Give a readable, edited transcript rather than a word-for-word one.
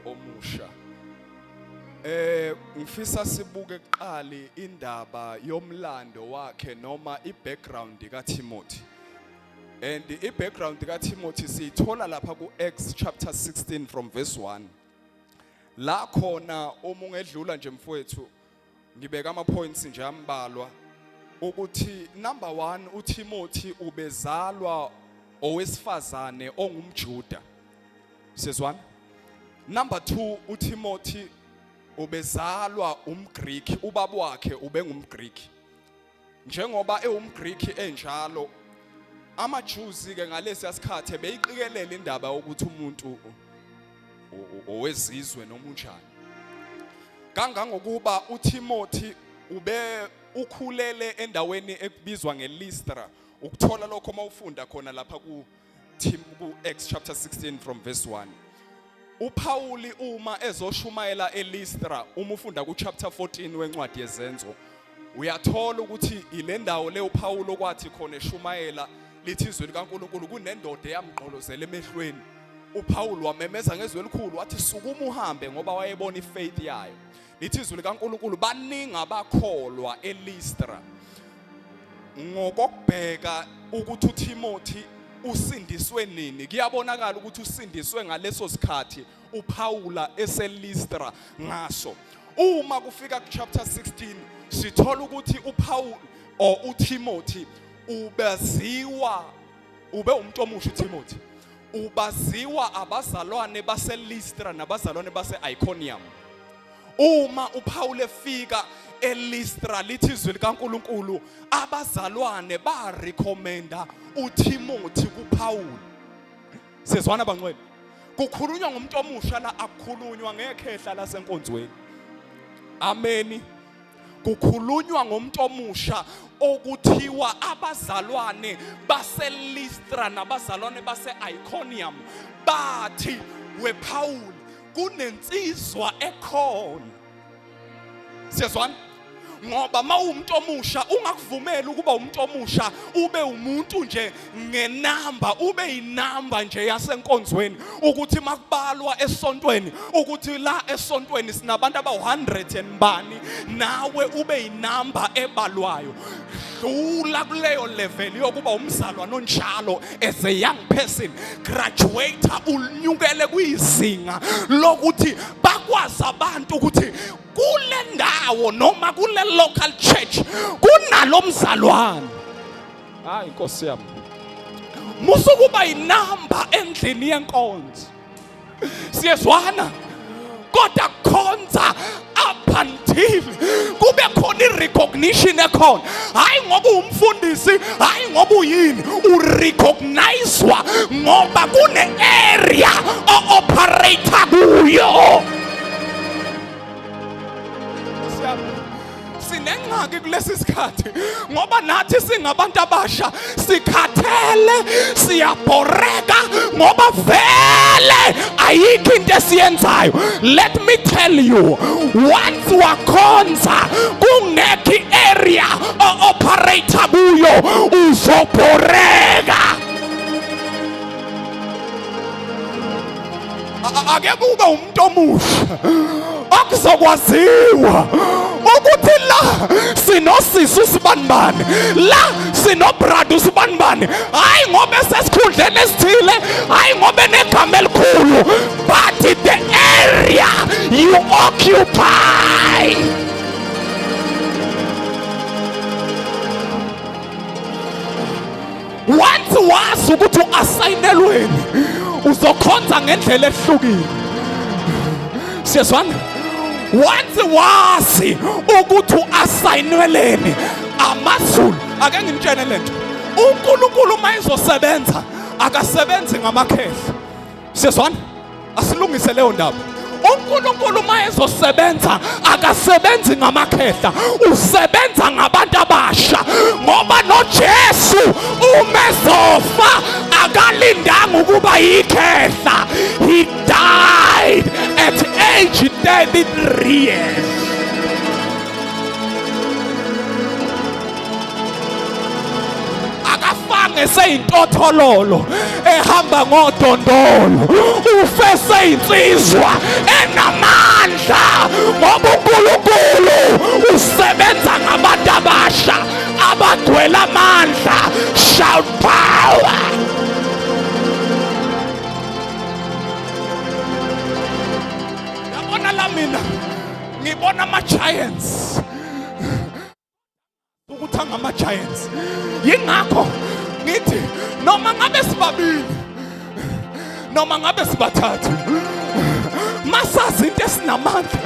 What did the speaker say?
Omusha. Ngifisa sibuke kuqali indaba yomlando wakhe noma ibackground kaTimothy. And ibackground kaTimothy siyithola lapha kuActs chapter 16 from verse 1. La khona uma ungedlula nje mfowethu, ngibeka ama points nje ambalwa ukuthi number 1, uTimothy ubezalwa owesifazane ongumJuda. Siyezwana? Number 2, uTimothy ubezalwa umGreek, ubaba wakhe ubengumGreek. Njengoba ewumGreek enjalo, amaJews ke ngalesi sikhathi beyiqikelela indaba yokuthi umuntu owezizwe noma unjani. Kangangokuba uTimothy ube ukhulele endaweni ekubizwa ngeLystra. Ukuthola lokho mawufunda khona lapha ku Acts chapter 16 from verse 1. UPauli uma ezoshumayela eLystra, uma ufunda ku chapter 14 wencwadi yeZenzo, uyathola ukuthi ile ndawo le uPaul okwathi khona eshumayela, lithi izwi likaNkulunkulu kunendoda eyamgqolozela emehlweni. UPaul wamemeza ngezwi elikhulu wathi, "Sukuma uhambe," ngoba wayebona ifaith yayo. Lithi izwi likaNkulunkulu baningi abakholwa eLystra. Ngokokubheka ukuthi uTimothy usindiswe nini, kuyabonakala ukuthi usindiswe ngaleso sikhathi uPaula eseLystra ngaso. Uma kufika ku chapter 16, sithola ukuthi uPaul or uTimothy ubaziwa, ube umuntu omusha. uTimothy ubaziwa abazalwane baseLystra nabazalwane base-Iconium. Uma uPaul efika eLystra, lithi izwi likaNkulunkulu abazalwane ba recommenda uTimothy kuPaul. Sezwana bangcwele? Kukhulunywa ngomuntu omusha la, akukhulunywa ngekhehla lasenkonzweni. Ameni. Kukhulunywa ngomuntu omusha okuthiwa abazalwane baseLystra nabazalwane base-Iconium bathi, "WePaul, kunensizwa ekhona." Siyazwana? Ngoba mawumuntu omusha, ungakuvumeli ukuba umuntu omusha ube umuntu nje ngenamba, ube inamba nje yasenkonzweni, ukuthi makubalwa esontweni ukuthi la esontweni sinabantu abawu-100 and bani, nawe ube inamba ebalwayo. Dlula kuleyo level yokuba umzalwane onjalo. As a young person, graduate unyukele kwizinga lokuthi bakwazi abantu ukuthi kule ndawo noma kule local church kunalo mzalwane. Hayi Nkosi yami, musukuba inamba endlini yenkonzo. Siyezwana? Kodwa khonza up until kube khona i-recognition ekhona, hayi ngoba uwumfundisi, hayi ngoba uyini, urecognizwa ngoba kune-area o-operate kuyo. Sinengxaki kulesi sikhathi ngoba nathi singabantu abasha sikhathele, siyabhoreka ngoba vele ayikho into esiyenzayo. Let me tell you, once wakhonza kungekho i-area o-operate kuyo, uzobhoreka. Ake kube umuntu omusha okuzokwaziwa ukuthi la sinosisi usibanibani, la sinobrada usibanibani, hayi ngoba esesikhundleni esithile, hayi ngoba enegama elikhulu, but the area you occupy. Once wazi ukuthi u-asayinelweni, uzokhonza ngendlela ehlukile. Siyezwana? Once wazi ukuthi u-asayinelweni, amazulu ake ngimtshene lento, uNkulunkulu uma ezosebenza akasebenzi ngamakhehla. Siyezwana? Asilungise leyo ndaba. UNkulunkulu uma ezosebenza akasebenzi ngamakhehla, usebenza ngabantu abasha, ngoba noJesu uma ezofa akalindanga ukuba yikhehla. He died at age 33 years. Akafange eseyintothololo ehamba ngodondolo, ufe seyinsizwa. Ngoba uNkulunkulu usebenza ngabantu abasha abagcwele amandla. Shout power. Yabona la, mina ngibona ama giants, ukuthi angama giants. Yingakho ngithi noma ngabe sibabili, noma ngabe sibathathu, masazi into esinamandla.